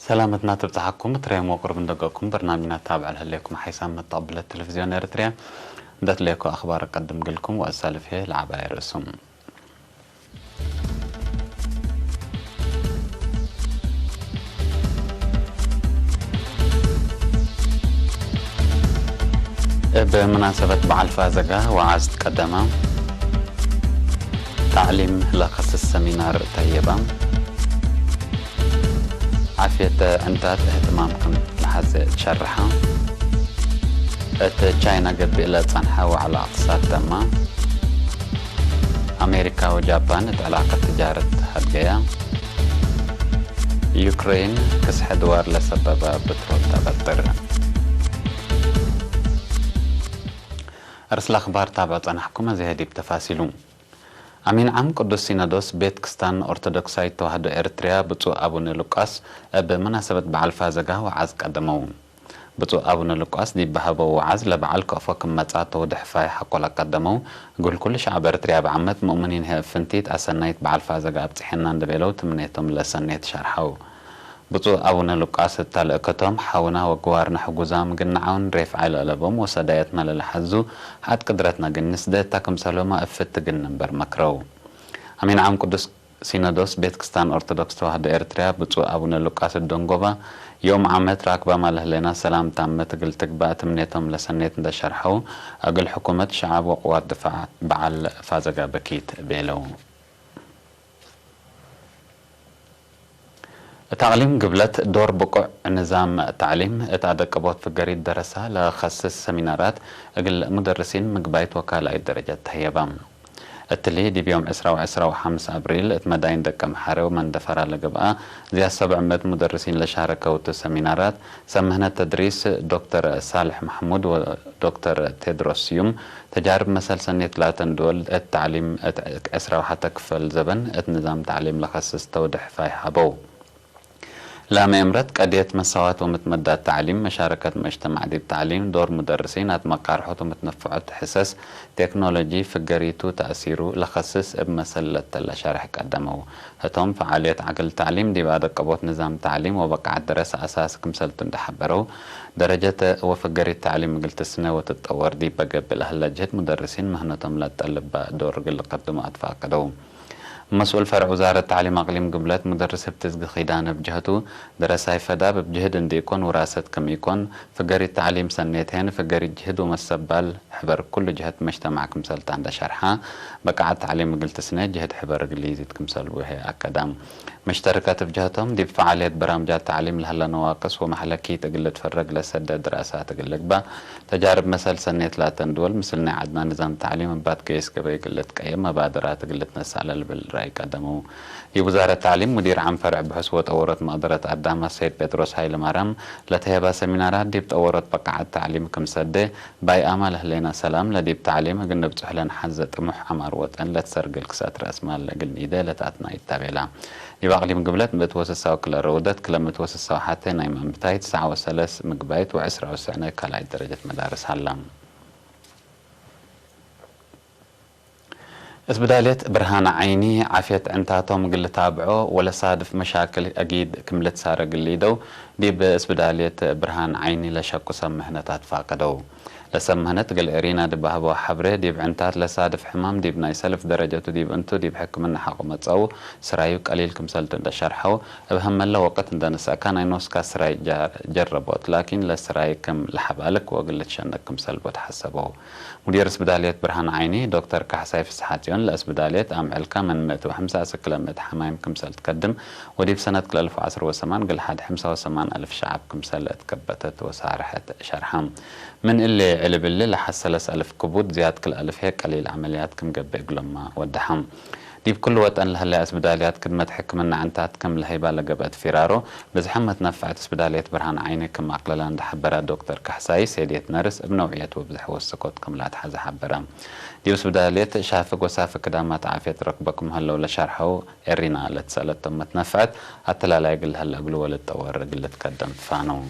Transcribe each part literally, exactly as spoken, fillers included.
ሰላመትና ትብጽሓኩም፣ ትሬም ወቅሩብ እንደገኩም በርናምጅና ታብዕ ለህሌኩም ሓይሳም መተቀብለት ቴሌቪዝዮን ኤረትርያ። እንደ ትሌኮ አኽባር እቀድም ግልኩም ወእሳልፍ ህዬ ለዐባይ ርእሱም። እብ መናሰበት በዓል ፋዘጋ ወዓዝ ትቀደመ። ተዕሊም ለከስስ ሰሚናር ተህየበ። ዓፍየት ዕንታት እህትማም ክም ለሐዜ ትሸርሐ። እት ቻይና ገብእ ለጸንሐ ወዕለ እቅትሳድ ተመ። አሜሪካ ወጃፓን እት ዕላቀት ትጃረት ሀድገያ። ዩክሬን ክስሐ ድዋር ለሰበበ ብትሮል ተበጥር። እርስ ለአኽባር ታብዕ ጸናሕኩም፣ አዜ ዲብ ተፋሲሉ። አሚን ዓም ቅዱስ ሲኖዶስ ቤት ክስታን ኦርቶዶክሳይት ተዋህዶ ኤርትርያ ብፁዕ አቡነ ሉቃስ እብ መናሰበት በዓል ፋዘጋ ወዓዝ ቀደመው። ብፁዕ አቡነ ሉቃስ ዲብ በሀበው ወዓዝ፣ ለበዓል ከእፎ ክም መጽአተው ድሕፋይ ሐቆ ለቀደመው፣ እግል ኩሉ ሸዐብ ኤርትርያ እብ ዓመት ሙእምኒን ህይ እብ ፍንቲት አሰናይት በዓል ፋዘጋ አብጽሐና እንዴ ቤለው ትምኔቶም ለሰኔት ሸርሐው። ብፁዕ አቡነ ሉቃስ እት ተልእከቶም፣ ሐውና ወግዋርነ ሕጉዛም ግንዓውን ሬፍዓይ ለአለቦም ወሰዳየትና ለለሐዙ ሐድ ቅድረትና ግን ንስደታ ክምሰልሁመ እብ ፍትግል ንንበር መክረው። አሚን ዓም ቅዱስ ሲኖዶስ ቤት ክስታን ኦርቶዶክስ ተዋህዶ ኤርትርያ ብፁዕ አቡነ ሉቃስ እብ ደንጎባ፣ ዮም ዓመት ራክባማ ለህሌና ሰላም ታመት እግል ትግባእ ትምኔቶም ለሰኔት እንዴ ሸርሐው፣ እግል ሕኩመት፣ ሸዐብ ወቅዋት ድፋዕ በዓል ፋዘጋ በኪት ቤለው። እት አቅሊም ግብለት ዶር ብቁዕ ንዛም ተዕሊም እት አደቀቦት ፍገሪት ደረሳ ለከስስ ሰሚናራት እግል ሙደርሲን ምግባይት ወካልኣይት ደረጀት ተህየበ። እትሊ ዲብ ዮም ዕስራ ወዕስራ ወሐምስ አብሪል እት መዳይን ደቀምሐሬ ወመንደፈራ ለገብአ ዝያድ ሰብዕ ምእት ሙደርሲን ለሻረከውቱ ሰሚናራት፣ ሰብ ምህነት ተድሪስ ዶክተር ሳልሕ መሕሙድ ወዶክተር ቴድሮስ ስዩም፣ ተጃርብ መሰል ሰኔት ላተን ድወል እት ተዕሊም እት ዕስራ ወሐተ ክፈል ዘበን እት ንዛም ተዕሊም ለከስስ ተውድሕፋይ ሀበው። ለመኤምረት ቀድየት መሳዋት ወምትመዳት ተዕሊም፣ መሻረከት መጅተማዕ ዲብ ተዕሊም፣ ዶር ሙደርሲን፣ አትመቃርሖት ወምትነፈዖት ሕሰስ፣ ቴክኖሎጂ፣ ፍገሪቱ፣ ተእሲሩ ለከስስ እብ መሰል ለተለ ሸርሕ ቀደመው። ህቶም፣ ፈዓልየት ዐግል ተዕሊም ዲብ አደቀቦት ንዛም ተዕሊም ወበቃዐት ደረሰ አሳሲ ክምሰልቱ እንዴ ሐበረው፣ ደረጀት ወፍገሪት ተዕሊም እግል ትስነ ወትጠወር ዲበ ገብእ ለህለ ጅህድ ሙደርሲን ምህነቶም ለጠልበ ዶር እግል ልቀድሙ አትፋቀደው። መስኡል ፈርዕ ውዛረት ተዕሊም አቅሊም ግብለት ሙደርስ እብ ትዝጊ ኪዳን እብ ጀህቱ፣ ደረሳይ ፈዳብ እብ ጅህድ እንዲኢኮን ውራሰት ክም ኢኮን፣ ፍገሪት ተዕሊም ሰኔት ሄን ፍገሪት ጅህድ ወመሰባል ሕበር ኩሉ ጀህት መጅተማዕ ክምሰልታ እንዴ ሸርሐ፣ በቃዐት ተዕሊም እግል ትስነ ጅህድ ሕበር እግል ኢዚድ ክምሰል ውሄ አከደ። መሽተርከት እብ ጀህቶም፣ ዲብ ፈዓልየት በራምጃት ተዕሊም ለህለ ነዋቅስ ወመሕለኪት እግል ልትፈረግ ለሰደ ድራሳት እግል ልግባእ፣ ተጃርብ መሰል ሰኔት ላተን ድወል፣ ምስል ናይ ዐድና ንዛም ተዕሊም እብ አትገይስ ገበይ እግል ልትቀየም መባደራት እግል ልትነሰእ ለልብል ራይ ቀደመው። ዲብ ውዛረት ተዕሊም ሙዲር ዓም ፈርዕ ብሑስ ወጠወሮት መቅደረት አዳም አሰይድ ጴጥሮስ ሀይለማርያም ለተሄባ ሰሚናራት፣ ዲብ ጠወሮት በቃዐት ተዕሊም ክም ሰዴ ባይአመ ለህሌና ሰላም ለዲብ ተዕሊም እግል ንብጽሑ ለንሐዜ ጥሙሕ ዐማር ወጠን ለትሰርግል ክስአት ረአስማል ለእግል ኒዴ ለተአትናይት ታ ቤላ። ዲብ አቅሊም ግብለት ምእት ወስሳው ክለ ረውደት፣ ክለ ምእት ወስሳው ሐቴ ናይ መእንብታይ፣ ትስዓ ወሰለስ ምግባይት ወዕስራ ወስዕነ ካልኣይት ደረጀት መዳርስ ሀላ። እስብዳልየት ብርሃን ዓይኒ ዓፍየት ዕንታቶም እግል ልታብዖ ወለሳድፍ መሻክል አጊድ ክም ልትሳረ እግል ሊደው፣ ዲብ እስብዳልየት ብርሃን ዓይኒ ለሸቁ ሰብ ምህነት አትፋቀደው። ለሰብ ምህነት እግል ኤሪና ዲብ ሀበው ሐብሬ፣ ዲብ ዕንታት ለሳድፍ ሕማም ዲብ ናይ ሰልፍ ደረጀቱ ዲብ እንቱ ዲብ ሕክምነ ሐቆ መጽአው ስራዩ ቀሊል ክምሰልቱ እንዴ ሸርሐው፣ እብ ሀመለ ወቅት እንዴ ነሰአካ ናይ ኖስካ ስራይ ጀ-፣ ጀረቦት፣ ላኪን ለስራይ ክም ለሐባልክ ወእግል ልትሸነክ ክምሰል ቦ ተሐሰበው። ሙዲር እስብዳልየት ብርሃን ዓይኒ ዶክተር ካሕሳይ ፍስሓጽዮን፣ ለእስብዳልየት አምዕልካ ምን ምእት ወሐምሳ እስክ ለምእት ሐማይም ክምሰል ትከድም ወዲብ ሰነት ክልኤ አልፍ ወዐስር ወሰማን እግል ሐድ ሐምሳ ወሰማን አልፍ ሸዐብ ክምሰል እት ከበተት ወሳርሐት ሸርሐ። ምን እሊ ዕልብ እሊ ለሐሰ ሰለስ አልፍ ክቡድ ዝያድ ክል አልፍ ህዬ ቀሊል ዐመልያት ክም ገብእ እግሎምመ ወደሐ። ዲብ ክሉ ወጠን ለህለየ እስብዳልያት ክድመት ሕክምነ ዕንታት ክም ለህይባ ለገብአት ፊራሮ፣ ብዝሐም መትነፈዐት እስብዳልየት ብርሃን ዓይኒ ክም አቅለላ እንዴ ሐበረ ዶክተር ካሕሳይ፣ ሴድየት ነርስ እብ ነውዕየት ወብዝሕ ወሰኮት ክም ለአትሐዜ ሐበረ። ዲብ እስብዳልየት ሻፍግ ወሳፊ ክዳማት ዓፍየት ረክበ ክም ሀለው ለሸርሐው ኤሪና ለትሰአለቶም መትነፈዐት፣ አተላላይ እግል ለህለ እግሉ ወልትጠወር እግል ልትከደም ትፋነው።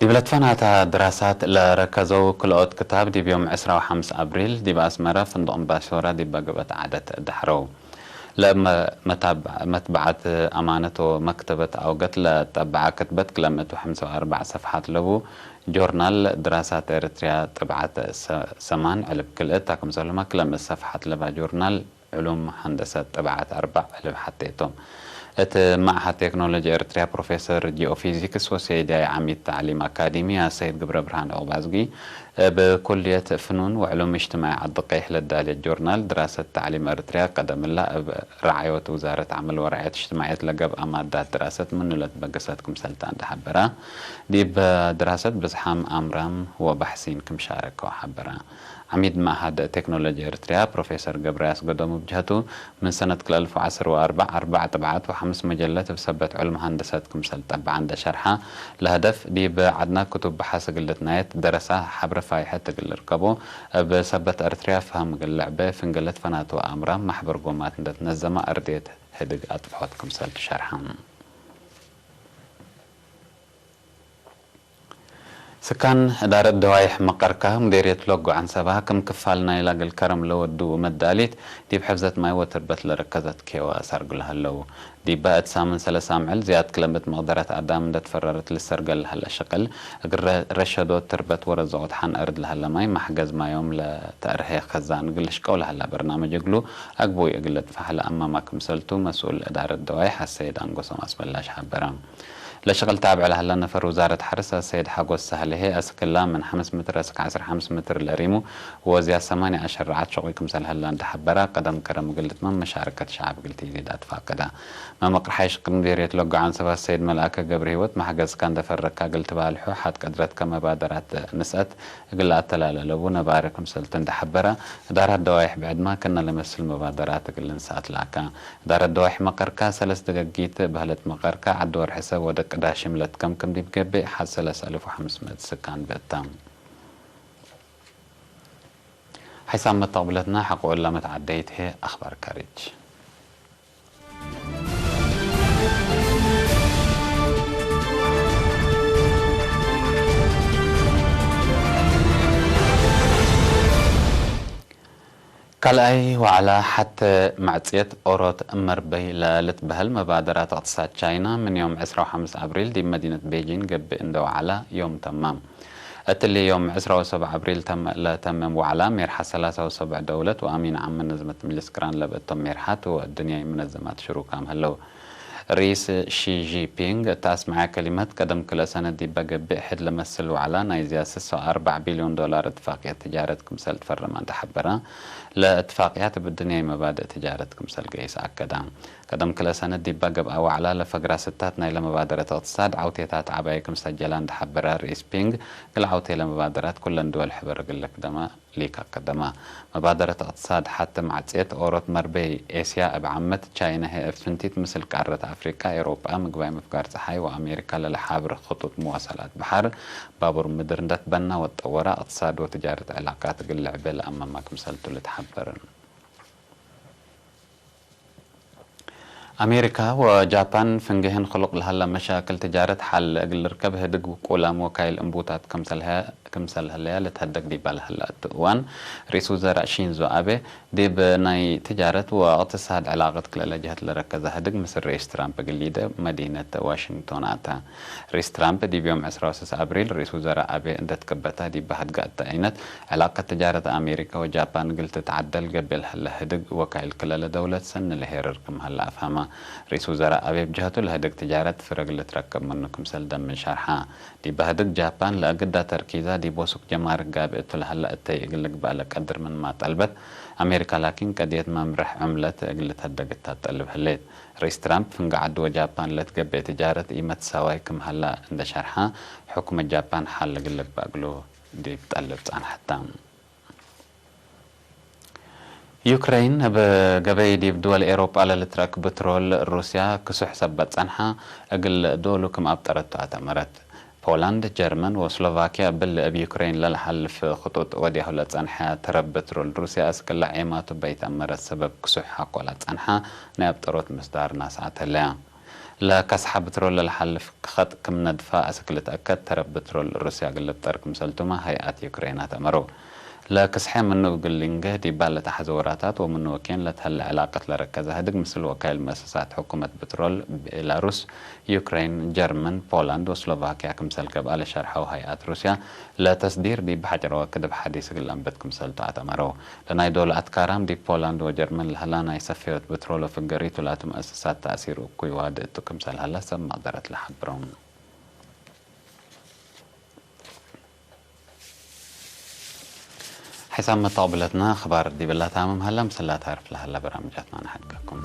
ዲብ ለትፈናተ ድራሳት ለረከዘው ክልኦት ክታብ ዲብ ዮም ዕስራ ወሐምስ አብሪል ዲብ አስመረ ፍንዱቅ እምባሲወራ ዲበ ገብአት ዓደት ደሐረው። ለእብ መ-፣ መታብ-፣ መትበዐት አማነት ወመክተበት አውገት ለጠበዐ ክትበት ክለ ምእት ወሐምሳ ወአርበዕ ሰፍሓት ለቡ ጆርናል ድራሳት ኤረትርያ ጥብዓት ሰ-፣ ሰማን ዕልብ ክልእት ታ ክምሰልሁመ ክለ ምእት ሰፍሓት ለባ ጆርናል ዕሉም ሀንደሰት ጥብዓት አርበዕ ዕልብ ሐቴ ቶም። እት መዕሀድ ቴክኖሎጂ ኤረትርያ ፕሮፌሰር ጂኦፊዚክስ ወሰይዳይ ዓሚድ ተዕሊም አካዲሚ አሰይድ ገብረብርሃን ዑቅባዝጊ፣ እብ ኩልየት ፍኑን ወዕሉም እጅትማዒ ዐዲ ቀይሕ ለዳልየት ጆርናል ድራሰት ተዕሊም ኤረትርያ ቀደምላ እብ ረዓዮት ውዛረት ዐመል ወረዓየት እጅትማዕየት ለገብአ ማዳት ድራሰት ምኑ ለትበገሰት ክምሰልተ እንዴ ሐበራ፣ ዲብ ድራሰት ብዝሓም አምራም ወባሕሲን ክም ሻረከው ሐበራ። ዓሚድ መዕሀድ ቴክኖሎጂ ኤረትርያ ፕሮፌሰር ገብረ አስገዶም እብ ጀህቱ፣ ምን ሰነት ክልኤ አልፍ ወዐስር ወአርበዕ አርበዕ ጥብዓት ወሐምስ መጀለት እብ ሰበት ዕሉም ሀንደሰት ክምሰል ጠብዐ እንዴ ሸርሐ፣ ለሀደፍ ዲብ ዐድና ክቱብ በሐስ እግል ልትናየት፣ ደረሳ ሐብረ ፋይሐት እግል ልርከቦ፣ እብ ሰበት ኤረትርያ ፈሀም እግል ልዕቤ፣ ፍንጌ ለትፈናቱ አምራም ማሕበር ጎማት እንዴ ትነዘመ አርድየት ህድግ አጥፍዖት ክምሰል ትሸርሐ። ስካን እዳረት ደዋይሕ መቀርካ፣ ሙዴርየት ሎጎ ዐንሰባ፣ ክም ክፋል ናይላ እግል ከረም ለወዱ መዳሊት፣ ዲብ ሕፍዘት ማይ ወትርበት ለረከዘት ኬዋ ሰርግ ለሀለው። ዲበ እት ሳምን ሰለስ አምዕል ዝያድ ክለ ምእት መቅደረት አዳም እንዴ ትፈረረት ልሰርገል ለሀለ ሽቅል፣ እግል ረ-፣ ረሸዶት ትርበት ወረዘቆት ሐን እርድ ለሀለ ማይ፣ መሕገዝ ማዮም ለተአርሄ ከዛን እግል ልሽቀው ለሀላ በርናመጅ እግሉ አግቡይ እግል ልጥፈሕ ለአማማ ክምሰልቱ መስኡል እዳረት ደዋይሕ አሰይድ አንጎሶም አስመላሽ ሐበረ። ለሽቅል ታብዕ ለሀለ ነፈር ውዛረት ሐርስ አሰይድ ሐጎስ ሳህሌ ህዬ፣ አስክ እላ ምን ሐምስ ምትር አስክ ዐስር ሐምስ ምትር ለሪሙ ወወዝያድ ሰማንያ አሸረዓት ሸቁይ ክምሰል ሀላ እንዴ ሐበረ፣ ቀደም ከረም እግል ልትመም መሻረከት ሸዐብ እግል ትኢዜድ አትፋቀደ። መመቅርሓይ ሽቅል ሙዴርየት ሎጎ ዐንሰባ አሰይድ መልአከ ገብረሂወት፣ መሕገዝካ እንዴ ፈረካ እግል ትባልሑ ሐት ቀድረትከ መባደራት ንስአት እግል ለአተላለ ለቡ ነባሪ ክምሰልቱ እንዴ ሐበረ፣ እዳራት ደዋይሕ ብዕድማ ክእነ ለመስል መባደራት እግል ልንሰአት ለአካ። እዳረት ደዋይሕ መቀርካ ሰለስ ደገጊት በህለት መቀርካ ዐድ ወርሕ ሰብ ወደቅ ዳሽም ለትከምክም ዲብ ገብእ ሐድ ሰለስ አልፍ ወሐምስ ምእት ስካን ብእታ። ሐይሳም መተቅብለትና ሐቆ እላ መትዓደይት ህዬ አኽባር ካርጅ። ካልኣይ ወዐላ ሐት መዕጽየት ኦሮት መርበይ ለልትበህል መባደራት እቅትሳድ ቻይና ምን ዮም ዕስራ ወሐምስ አብሪል ዲብ መዲነት ቤጂን ገብእ እንዴ ወዐላ ዮም ተማም። እትሊ ዮም ዕስራ ወሰብዕ አብሪል ተም-፣ ለተምም ወዐላ ሜርሐት ሰላሳ ወሰብዕ ደውለት ወአሚን ዓም መነዘመት ምጅልስ ቅራን ለብእቶም ሜርሐት ወእድንያይ መነዘማት ሽሩካም ህለው። ርኢስ ሺ ጂንፒንግ እት አስመዐ ከሊመት፣ ቀደም ክልኤ ሰነት ዲበ ገብእ ሕድ ለመስል ወዐላ ናይ ዝያድ ስሳ ወአርበዕ ቢልዮን ዶላር እትፋቅየት ትጃረት ክምሰል ትፈረመ እንዴ ሐበረ፣ ለእትፋቅያት እብ እድንያይ መባድእ ትጃረት ክምሰል ገይስ አከደ። ቀደም ክልኤ ሰነት ዲበ ገብአ ወዐላ ለፈግራ ስታት ናይለ መባደረት እቅትሳድ ዐውቴታት ዐባይ ክም ሰጀላ እንዴ ሐበረ ርኢስ ፒንግ፣ እግል ዐውቴ ለመባደራት ኩለን ድወል ሕበር እግል ልክደመ ሊክ አከደመ። መባደረት እቅትሳድ ሐት መዕጽየት ኦሮት መርበይ ኤስያ እብ ዓመት፣ ቻይነ ህዬ እብ ፍንቲት ምስል ቃረት አፍሪቃ፣ ኤውሮጳ፣ ምግባይ ምፍጋር ጸሓይ ወአሜሪካ ለለሓብር ክጡጥ መዋሰላት በሐር፣ ባቡር ምድር እንዴ ትበና ወትጠወረ፣ እቅትሳድ ወትጃረት ዕላቃት እግል ልዕቤ ለአመመ ክምሰልቱ ልትሐበር። አሜሪካ ወጃፓን ፍንጌህን ክሉቅ ለሀላ መሻክል ትጃረት ሐል እግል ልርከብ ህድግ ውቁላም ወካይል እንቡታት ክምሰል ህያ-፣ ክምሰል ህለያ ልትሀደግ ዲባ ለሀላ እቱ እዋን፣ ርኢስ ውዘራእ ሺንዞ አቤ ዲብ ናይ ትጃረት ወእቅትሳድ ዕላቀት ክልኤ ጀህት ለረከዘ ህድግ ምስል ርኢስ ትራምፕ እግል ሊደ መዲነት ዋሽንግቶን አተ። ርኢስ ትራምፕ ዲብ ዮም ዕስራ ወሰስ አብሪል ርኢስ ውዘራእ አቤ እንዴ ትከበተ ዲብ ሀድግ አተአይነት፣ ዕላቀት ትጃረት አሜሪካ ወጃፓን እግል ትትዐደል ገብእ ለሀለ ህድግ ወካይል ክለለ ደውለት ሰኒ ለሄርር ክም ሀለ አፍሀመ። ርኢስ ውዘራእ አቤ እብ ጀሀቱ ለህድግ ትጃረት ፍረ እግል ልትረከብ ምኑ ክምሰል ደምን ሸርሐ። ዲበ ህድግ ጃፓን ለአግዳ ተርኪዛ ዲብ ወሱክ ጀማርክ ጋብእ እቱ ለሀለ እተይ እግል ልግበእ ለቀድር ምንማ ጠልበት፣ አሜሪካ ላኪን ቀድየት መምረሕ ዑምለት እግል ልትሀደግ እታ ትጠልብ ህሌት። ርኢስ ትራምፕ ፍንጌ ዐዱ ወጃፓን ለትገብእ ትጃረት ኢመትሳዋይ ክም ሀላ እንዴ ሸርሐ፣ ሕኩመት ጃፓን ሐል እግል ልግበእ እግሉ ዲብ ጠልብ ጸንሐተ። ዩክረይን እብ ገበይ ዲብ ድወል ኤውሮጳ ለልትረክ ብትሮል ሩስያ ክሱሕ ሰበት ጸንሐ፣ እግል ዶሉ ክም አብጠረቱ አተመረት። ፖላንድ፣ ጀርመን ወስሎቫክያ እብሊ እብ ዩክረይን ለለሐልፍ ክጡጥ ወድያሁ ለጸንሐ ተረብ ብትሮል ሩስያ አስክለ ዔማቱ በይት አመረት ሰበብ ክሱሕ ሐቆ ለጸንሐ ናይ አብጠሮት ምስዳር ናስአት ህለያ። ለከስሐ ብትሮል ለለሓልፍ ከጥ ክም ነድፋ አስክ ልትአከድ፣ ተረፍ ብትሮል ሩስያ እግል ልብጠር ክምሰልቱመ ሀይአት ዩክሬን አትአመረው። ለክስሐ ምኑ እግል ልንገህ ዲባ ለተሐዘ ወራታት ወምኑ ወኬን ለተሀለ ዕላቀት ለረከዘ ህድግ ምስል ወካይል መአሰሳት ሕኩመት ብትሮል ቤላሩስ፣ ዩክሬን፣ ጀርመን፣ ፖላንድ ወስሎቫክያ ክምሰል ገብአ ለሸርሐው ሀይአት ሩስያ፣ ለተስዲር ዲብ ሐጨረ ወክድ እብ ሐዲስ እግል አንብት ክምሰልቱ አትአመረው። ለናይ ዶል አትካራም ዲብ ፖላንድ ወጀርመን ለሀላ ናይ ሰፌወት ብትሮል ወፍገሪቱ ላቱ መአሰሳት ተእሲር እኩይ ዋዲ እቱ ክምሰል ሀለ ሰብ መቅደረት ለሐብረው። ሕሳብ መተቅብለትነ አኽባር ዲብላ ታምም ሀላ፣ ምስላ ታርፍ ለሀላ በራምጃትመ ነሐድገኩም።